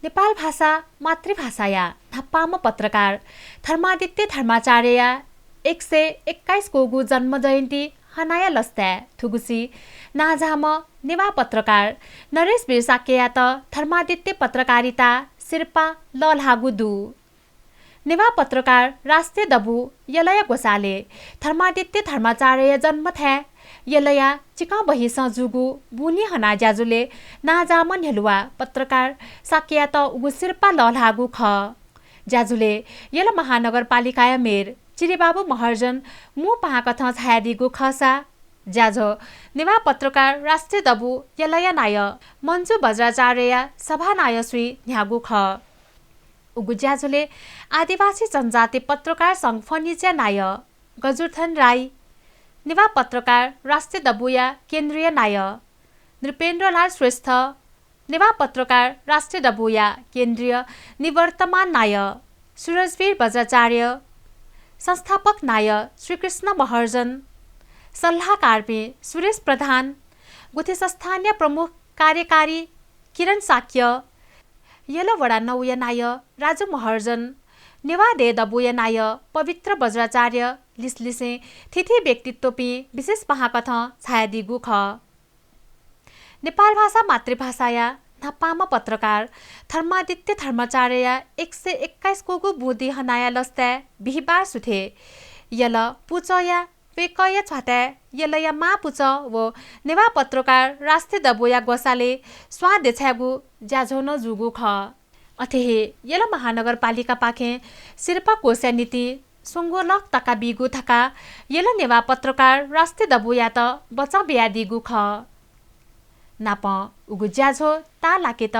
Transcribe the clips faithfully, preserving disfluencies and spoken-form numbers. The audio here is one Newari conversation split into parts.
नेपाल भाषा मातृभाषाया न्हापांम्ह पत्रकार धर्मादित्य धर्माचार्यया एक सय एक्काइस क्वगू जन्म जयन्ती हनाया लसताय् थुगुसी नांजाःम्ह नेवाः पत्रकार नरेश वीर शाक्ययात धर्मादित्य पत्रकारिता सिरपाः लःल्हाःगु दु। नेवाः पत्रकार राष्ट्रिय दबू यलया ग्वसालय् धर्मादित्य धर्माचार्यया जन्मथाय् यलया चिकं बहिसं जूगु बुन्हि हना ज्याझ्वलय् नांजाःम्ह न्ह्यलुवा पत्रकार शाक्ययात उगु सिरपाः लःल्हाःगु खः। ज्याझ्वलय् यल महानगरपालिकाया मेयर चिरिबाबु महर्जन मू पाहांकथं झायादीगु खःसा ज्याझ्वः नेवाः पत्रकार राष्ट्रिय दबू यलया नायः मन्जु बज्राचार्यया सभानायःसुइ न्ह्याःगु खः। उगु ज्याझ्वलय् आदिवासी जनजाति पत्रकार संघ फनिजया नायः गजुर्धन राई, नेवाः पत्रकार राष्ट्रिय दबूया केन्द्रीय नायः नृपेन्द्रलाल श्रेष्ठ, नेवाः पत्रकार राष्ट्रिय दबूया केन्द्रीय निवर्तमान नायः सुरजवीर बज्राचार्य, संस्थापक नायः श्रीकृष्ण महर्जन, सल्लाहकारपिं सुरेश प्रधान, गुथिसंस्थानया प्रमुख कार्यकारी किरण शाक्य, यल वडा नौया नायः राजु महर्जन, नेवाः देय् दबूया नायः पवित्र बज्राचार्य लिसलिसें थीथी व्यक्तित्वपिं विशेष पाहांकथं झायादीगु खः। नेपाल भाषा मातृभाषाया न्हापांम्ह पत्रकार धर्मादित्य धर्माचार्यया एक सय एक्काइस क्वगू बुन्हि हनाया लसताय् बिहिबार सुथय् यल पुचःया वय्कःया छ्वाताय् यलया मांपुचः व नेवाः पत्रकार राष्ट्रिय दबूया ग्वसालय् स्वां देछायेगु ज्याझ्वः नं जूगु खः। अथे हे यल महानगरपालिकापाखें सिरपाः क्वसाया निंतिं स्वंगू लख तका बीगु धकाः यल नेवाः पत्रकार राष्ट्रिय दबूयात बचं बियादीगु खः। नापं उगु ज्याझ्वः ताःलाकेत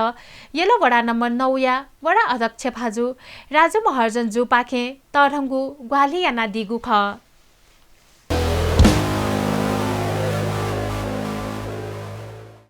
यल वडा नम्बर नौया वडा अध्यक्ष भाजु राजु महर्जन जुपाखें तःधंगु ग्वाहालि यानादीगु खः।